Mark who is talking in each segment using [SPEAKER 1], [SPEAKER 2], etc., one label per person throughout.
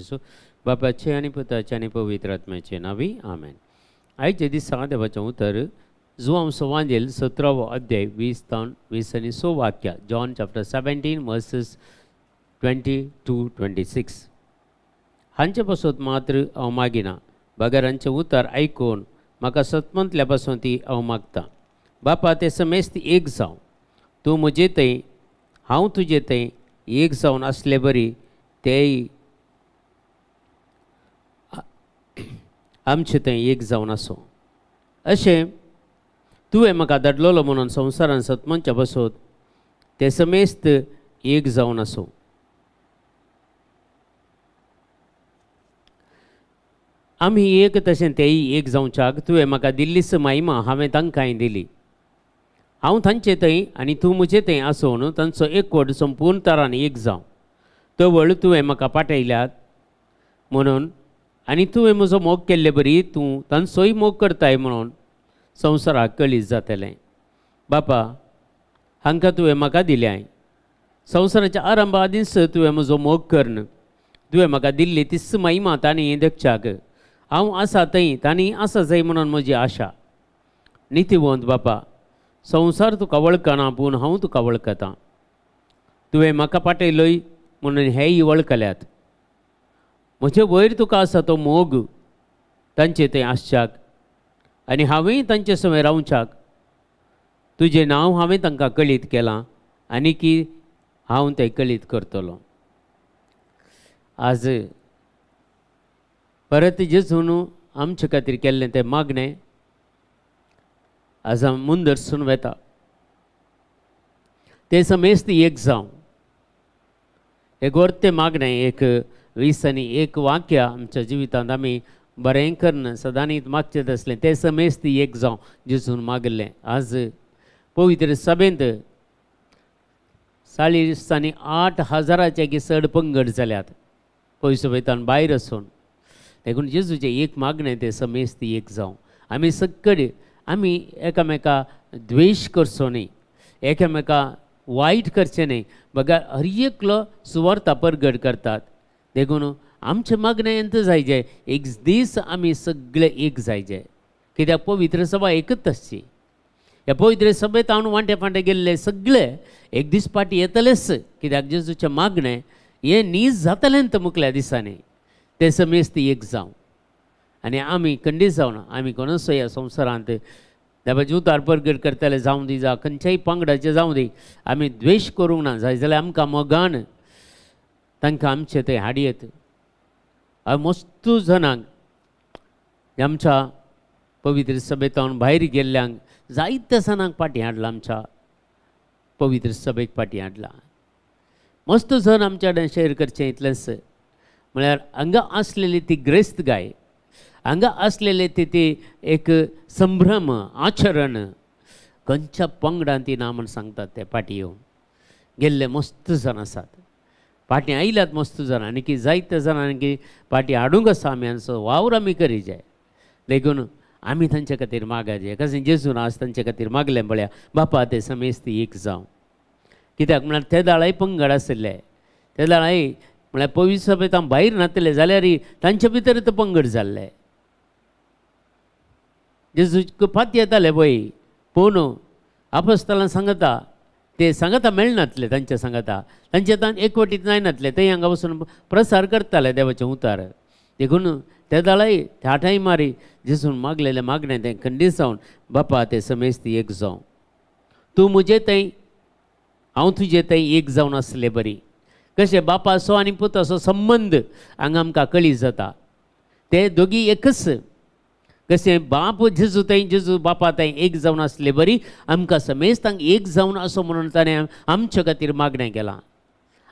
[SPEAKER 1] आसूं. बापाचे आनी पुताचे आनी पवित्र आत्म्याचे नांवी आमेन. आयचे दिसा देवाचें उतर जुआंव सुवांजेल 17वो अध्याय 20 तावन 20 आनी 6 वाक्या, जॉन चॅप्टर 17 वर्सेस 22 26. हांचे पासत मात्र हांव मागिना, बगर हांचें उतर आयकून म्हाका सतमंतल्या पासून ती हांव मागता. बापा ते समेस्त एक जावं, तूं म्हजे थंय हांव तुजे थंय एक जावन आसले बरी तेय आमचे थंय एक जावन आसूं. अशें तुवें म्हाका धाडलेलो म्हणून संवसारान सतमनच्या बसत ते समेस्त एक जावन आसूं. आमी एक तशें तेय एक जावच्याक तुवें म्हाका दिल्लीच महिमा हांवें तांकांय दिली. हांव तांचे थंय आनी तूं म्हजे थंय आसून तांचो एकवट संपूर्ण तरान एक जावं. तवळ तुवें म्हाका पाठयल्यात म्हणून आनी तुवें म्हजो मोग केल्ले बरी तूं तांचोय मोग करताय म्हणून संवसाराक कळीत जातलें. बापा हांकां तुवें म्हाका दिल्याय, संवसाराच्या आरंभा आदींच तुवें म्हजो मोग करून तुवें म्हाका दिल्ली तीच महिमा तांणी देखच्याक हांव आसा थंय तांणी आसा जाय म्हणून म्हजी आशा. नितीवंत बापा, संवसार तुका वळखना पूण हांव तुका वळखतां. तुवें म्हाका पाठयलोय म्हणून हेय वळखल्यात. म्हजे वयर तुका आसा तो मोग तांचे थंय आसच्याक आनी हांवेंय तांचे समें रावच्याक तुजें नांव हांवें तांकां कळीत केलां आनी की हांव तें कळीत करतलो. आज परत जेजून आमचे खातीर केल्लें तें मागणें आज मुंदरसून वेता. तें समेस्त एक जावं एक वर्तें मागणें एक 20 आनी 1 वाक्य आमच्या जिवितांत आमी बरें करून सदांनीत मागचें आसलें. तें समेस्त एक जावं जेजून मागलें. आज पवित्र सभेंत 40 आनी 8 हजाराचे चड पंगड जाल्यात पयसो वयतान भायर आसून. देखून जेजूचें एक मागणें तें समेस्त एक जावं. आमी सगळे आमी एकामेका द्वेश करचो न्ही, एकामेका वायट करचें न्ही, बगर हर एकलो सुवार्था परगट करतात. देखून आमचें मागणें एंत जायजे एक दीस आमी सगळे एक जायजे. कित्याक पवित्र सभा एकच आसची. ह्या पवित्र सभेंत हांव वांटे फांटे गेल्ले सगळे एक दीस फाटीं येतलेच. कित्याक जेजूचें मागणें हें नीज जातलें न्ही मुखल्या दिसांनी. तें समेस्त एक जावं आनी आमी खंडीत जावन आमी कोणूच ह्या संवसारांत देवाचें उतार परगट करतले जावं दी जावं खंयच्याय पंगडाचें जावं दी आमी द्वेश करूंक ना. जाय जाल्यार आमकां मोगान तांकां आमचे थंय हाडयेत. हांवें मस्तू जणांक आमच्या पवित्र सभेंत भायर गेल्ल्यांक जायत्या जाणांक फाटीं हाडला, आमच्या पवित्र सभेक फाटीं हाडला. मस्त जण आमच्या कडेन शेअर करचें इतलेंच म्हळ्यार हांगा आसलेली ती ग्रेस्त गाय, हांगा आसलेले ती ती एक संभ्रम आचरण खंयच्या पंगडान ती ना म्हण सांगतात. ते फाटीं येवन गेल्ले मस्त जाण आसात, फाटीं आयल्यात मस्त जाण आनी की जायते जाण आनी फाटीं हाडूंक आसा आमी हांचो वावर आमी करी जाय. देखून आमी तांचे खातीर मागाचे. कशें जेजून आज तांचे खातीर मागलें पळया, बापा ते समेस्त एक जावं. कित्याक म्हळ्यार ते दाळाय पंगड आशिल्ले, ते दाळाय म्हळ्यार पवित्र सभेंत भायर नातले जाल्यार तांचे भितर ते पंगड जाल्ले. जेजूक फात येताले पळय पूण आपस्तलां सांगता ते सांगता मेळनातले तांच्या सांगता तांचे तान एकवटीत जायनातले. ते हांगा वचून प्रसार करताले देवाचें उतार. देखून ते दाळाय त्या टायमार जेजून मागलेलें मागणें तें खंडीत जावन बापा ते समेस्त एक जावं, तूं म्हजे थंय हांव तुजे थंय एक जावन आसले बरी. कशें बापाचो आनी पुताचो संबंद हांगा आमकां कळीत जाता. ते दोगी एकच. कशें बाप जेजू थंय जेजू बापा थंय एक जावन आसले बरी आमकां समेस्तांक एक जावन असो म्हणून ताणें आमचे खातीर मागणें केलां.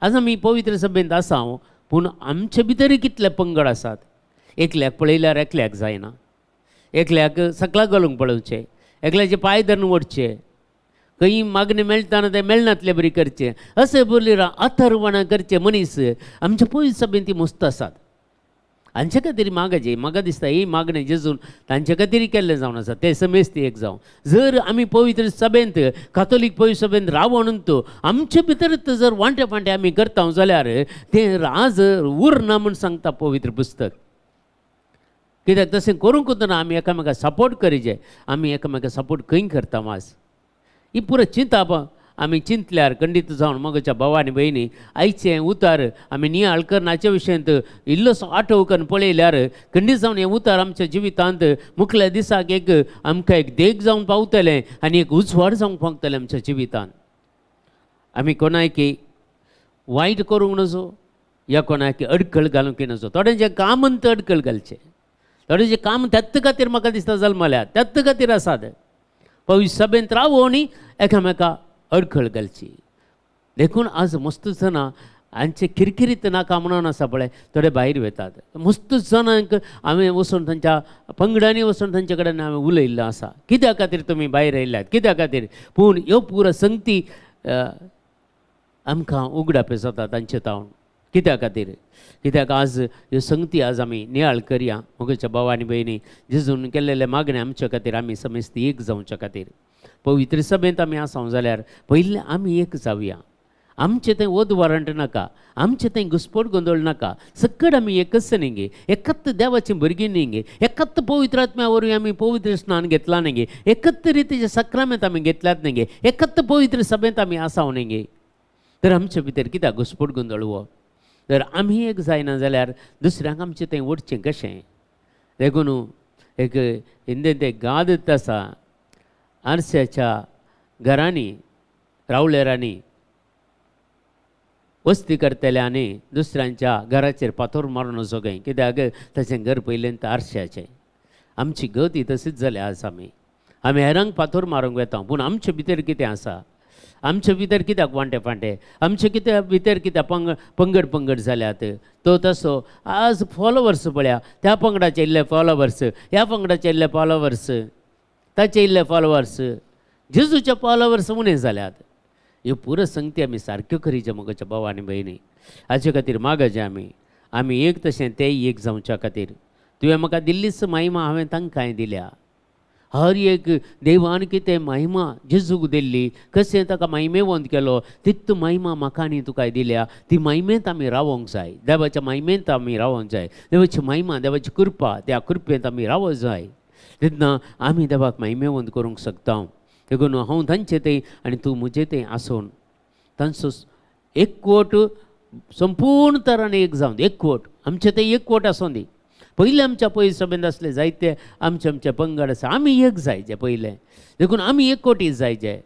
[SPEAKER 1] आज आमी पवित्र सभेंत आसा पूण आमचे भितर कितले पंगड आसात. एकल्याक पळयल्यार एकल्याक जायना, एकल्याक सकला घालूंक पळोवचें, एकल्याचे पांय धरून ओडचे, खंय मागणें मेळटा तें मेळनातले बरी करचें, अशें बोल्ली अथर्वणां करचें मनीस आमच्या पवित्र सभेंत ती मस्त आसात. हांचे खातीर मागाचें म्हाका दिसता ही मागणें जेजून तांचे खातीर केल्लें जावन आसा ते समेस्त एक जावं. जर आमी पवित्र सभेंत कातोलीक पवित्र सभेंत रावून आमचे भितर जर वांटे फांटे आमी करता जाल्यार तें राज उरना म्हूण सांगता पवित्र पुस्तक. कित्याक तशें करूंक ना आमी एकामेकाक सपोर्ट करीजे. आमी एकामेकाक सपोर्ट खंय करता आज ही पुरो चिंताप आमी चिंतल्यार खंडीत जावन मगच्या भावा आनी भयणी आयचें उतार आमी नियाळ करून हाच्या विशयांत इल्लोसो आठव करून पळयल्यार खंडीत जावन हें उतार आमच्या जिवितांत मुखल्या दिसाक एक आमकां एक देख जावन पावतलें आनी एक उजवाड जावंक पावतलें आमच्या जिवितांत. आमी कोणायकी वायट करूंक नजो या कोणायकी अडखळ घालूंक नजो. थोड्यांचें कामंत अडखळ घालचें, थोड्यांचें काम त्याच खातीर म्हाका दिसता जल्मल्या त्याच खातीर आसात. पवित्र सभेंत रावोन एकामेका अडखळ घालची. देखून आज मस्त जाणां हांचे किरकिरीत नाका म्हणून आसा पळय थोडे भायर वतात. मस्त जाणांक हांवें वचून तांच्या पंगडांनी वचून तांचे कडेन हांवें उलयल्लें आसा कित्या खातीर तुमी भायर आयल्यात कित्या खातीर. पूण ह्यो पुरो संगती आमकां उगडापें जाता तांचे तावन कित्या खातीर. कित्याक आज ह्यो संगती आज आमी नियाळ करया म्हज्या भाव आनी भयणी जेजून केल्लेले मागणें आमच्या खातीर आमी समेस्त एक जावच्या खातीर पवित्र सभेंत आमी आसा जाल्यार पयलीं आमी एक जावया. आमचें थंय वद वारंट नाका, आमचें थंय घुस्पट गोंदळ नाका. सकट आमी एकच न्ही गे, एकत देवाचीं भुरगीं न्ही गे, एकत पवित्र आत्म्या वरवीं आमी पवित्र स्नान घेतलां न्ही गे, एकत रितीचें सक्रामेंत आमी घेतल्यात न्ही गे, एकत पवित्र सभेंत आमी आसा न्ही गे. तर आमचे भितर कित्याक घुस्पट गोंदळ हो? तर आमी एक जायना जाल्यार दुसऱ्यांक आमचें थंय ओडचें कशें? देखून एक हिंदींत एक गादत आसा, आरश्याच्या घरांनी रावळेरांनी वस्ती करतले आनी दुसऱ्यांच्या घराचेर फातर मारून वचो खंय, कित्याक ताचें घर पयलें आरश्याचें. आमची गती तशीच जाल्या आज. आमी आमी हेरांक फातर मारूंक वेता पूण आमचे भितर कितें आसा? आमचे भितर कित्याक वांटे फांटे? आमचे कित्या भितर कित्याक पंगड पंगड जाल्यात? तो तसो आज फॉलोवर्स पळया, त्या पंगडाचे इल्ले फॉलोवर्स, ह्या पंगडाचे इल्ले फॉलोवर्स, ताचे इल्ले फॉलोवर्स, जेजूचे फॉलोवर्स उणें जाल्यात. ह्यो पुरो संगती आमी सारक्यो करीचे म्हज्या भाव आनी भयणी. हाचे खातीर मागाचे आमी आमी एक तशें तेय एक जावच्या खातीर. तुवें म्हाका दिल्लीच महिमा हांवें तांकांय दिल्या. हर एक देवान कितें महिमा जेजूक दिल्ली, कशें ताका महिमेवंत केलो, तितू महिमा म्हाका आनी तुकाय दिल्या. ती महिमेंत आमी रावोंक जाय, देवाच्या महिमेंत आमी रावोंक जाय. देवाची महिमा, देवाची कृपा, त्या कृपेंत आमी रावोंक जाय. तेन्ना आमी देवाक महिमेवंत करूंक शकता. देखून हांव तांचे थंय आनी तूं म्हजे थंय आसून तांचो एकवट संपूर्ण तरान एक जावन, एकवट आमचे थंय एकवट आसूं दी. पयलें आमच्या पयलीं सभेंत आसले जायते आमचे आमचे पंगड आसा, आमी एक जायचे पयलें. देखून आमी एकवटी जायचे.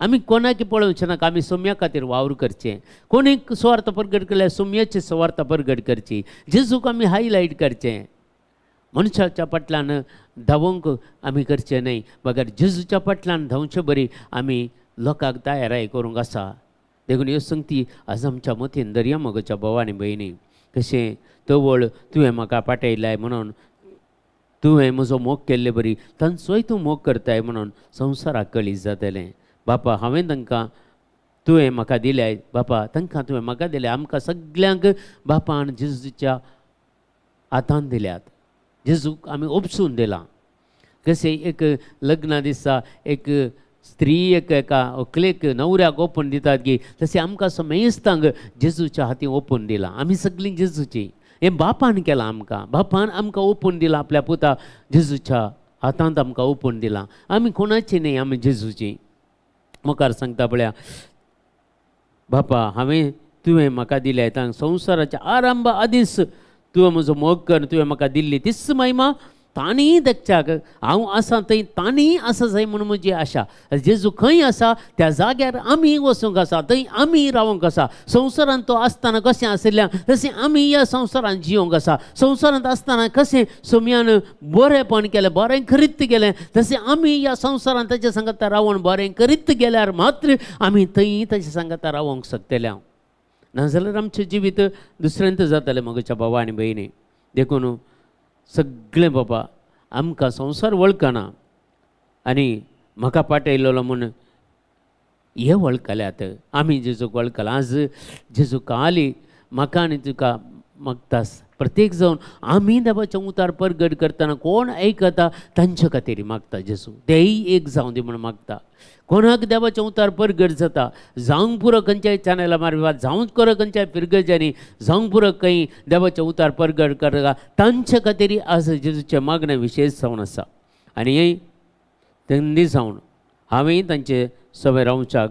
[SPEAKER 1] आमी कोणाक पळोवचें नाका, आमी सोम्या खातीर वावर करचें. कोणीक सुवार्थ परगट केल्यार सोम्याची सुवार्थ परगट करची. जेजूक आमी हायलायट करचें. मनशाच्या फाटल्यान धांवंक आमी करचें न्हय, बगर जेजूच्या फाटल्यान धांवचे बरी आमी लोकांक तयाराय करूंक आसा. देखून ह्यो संगती आज आमच्या मतीन दर्या मगोच्या भाव आनी भयणी. कशें तवळ तुवें म्हाका पाटयलाय म्हणून तुवें म्हजो मोग केल्ले बरी तांचोय तूं मोग करताय म्हणून संवसाराक कळीत जातलें. बापा हांवें तांकां तुवें म्हाका दिल्याय, बापा तांकां तुवें म्हाका दिल्याय. आमकां सगल्यांक बापान जेजूच्या हातान दिल्यात. जेजूक आमी ओपसून दिलां. कशें एक लग्ना दिसा एक स्त्री एक एका व्हंकलेक न्हवऱ्याक ओपून दितात की, तशें आमकां समेस्तांक जेजूच्या हातीन ओपून दिलां. आमी सगळीं जेजूची. हें बापान केलां आमकां. बापान आमकां ओपून दिलां, आपल्या पुता जेजूच्या हातांत आमकां ओपून दिलां. आमी कोणाची न्हय, आमी जेजूची. मुखार सांगता पळया, बापा हांवें तुवें म्हाका दिल्या तांक संवसाराच्या आरंभ आदींच तुवें म्हजो मोग कर, तुवें म्हाका दिल्ली तीच महिमा तांणी देखच्याक हांव आसा थंय तांणी आसा जाय म्हणून म्हजी आशा. जेजू खंय आसा त्या जाग्यार आमी वचूंक आसा, थंय आमी रावंक आसा. संवसारांत तो आसतना कशें आशिल्ल्या तशें आमी ह्या संवसारांत जियोंक आसा. संवसारांत आसतना कशें सोम्यान बरेंपण केलें, बरें करीत गेलें, तशें आमी ह्या संवसारांत ताच्या सांगाता रावून बरें करीत गेल्यार मात्र आमी थंय ताच्या सांगाता रावंक शकतले. नाजाल्यार आमचें जिवीत दुसऱ्यांत जातलें म्हज्या भावा आनी भयणी. देखून सगळें बाबा आमकां संवसार वळखना आनी म्हाका पाटयलेलो म्हूण हे वळखल्यात. आमी जेजूक वळखला. आज जेजू काली म्हाका आनी तुका मागतास प्रत्येक जावन आमी देवाचें उतार परगट करतना कोण आयकता तांच्या खातीर मागता जेजू, तेय एक जावं दी म्हूण मागता। कोणाक देवाचें उतार परगट जाता जावंक पुरो खंयच्याय चॅनला मार्फत, जावंक पुरो खंयच्याय फिरगजांनी, जावंक पुरो खंय देवाचें उतार परगट करता तांच्या खातीर आज जेजूचें मागणें विशेश जावन आसा। आनी तेन्ना जावन हांवें तांचे सवय रावच्याक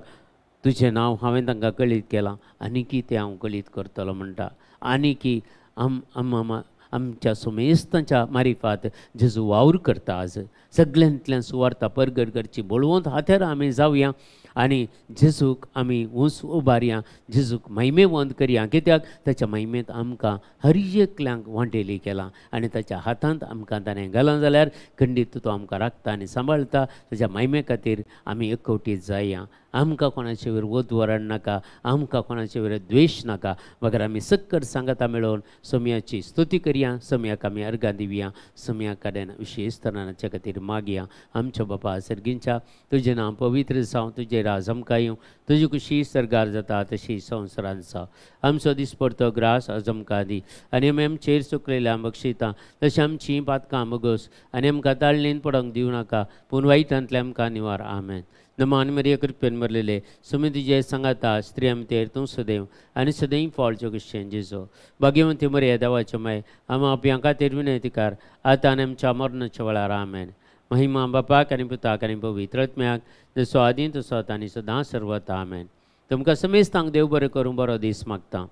[SPEAKER 1] तुजें नांव हांवें तांकां कळीत केलां आनी की तें हांव कळीत करतलो म्हणटा। आनी की आमच्या सुमेस्तांच्या मारिफात जेजू वावर करता आज सगळ्यांतल्यान सुवार्ता परगट करची बळवंत हात्यार आमी जावया आनी जेजूक आमी ऊंच उबारया, जेजूक महिमेवंत करया, कित्याक ताच्या महिमेंत आमकां हर एकल्यांक वांटेली केलां आनी ताच्या हातांत आमकां ताणें घालां जाल्यार खंडीत तो आमकां राखता आनी सांबाळटा। ताच्या महिमे खातीर आमी एकवटीत जाया, आमकां कोणाचे वयर वद नाका, आमकां कोणाचे वयर द्वेश नाका, मगर आमी सक्कर सांगाता मेळोवन सोम्याची स्तुती करया, सोम्याक आमी अर्गां दिवया, सोम्या कडेन विशेश तरांच्या खातीर मागया। आमच्या बापा सर्गींच्या तुजें नांव पवित्र जावं, तुजें राज आमकां येवं, तुजी खुशी सर्गार जाता तशी संवसारांत जावं। आमचो दिसपडतो ग्रास आज आमकां दी आनी आमी आमचेर चुकलेल्या बक्षिता तशें आमचीं पातकां बगोस आनी आमकां ताळणेन पडोंक दिवं नाका, पूण वायटांतलें आमकां निवार। आमेन। नमान मरिया कृपेन भरलेले सुमी तुजे सांगाता, स्त्रियां भितर तूं सदैव आनी सदैव फळ जोगेशेन जेजो। भाग्यवंती मरिया देवाचे माय, आमा आपल्या खातीर विनंती कर आतां आनी आमच्या मरणाच्या वेळार। आमेन। महिमा बापाक आनी पुताक आनी पवित्र आत्म्याक, जसो आदीं तसो आतां आनी सदां सर्वता। आमेन। तुमकां समेस्तांक देव बरें करूं, बरो दीस मागता।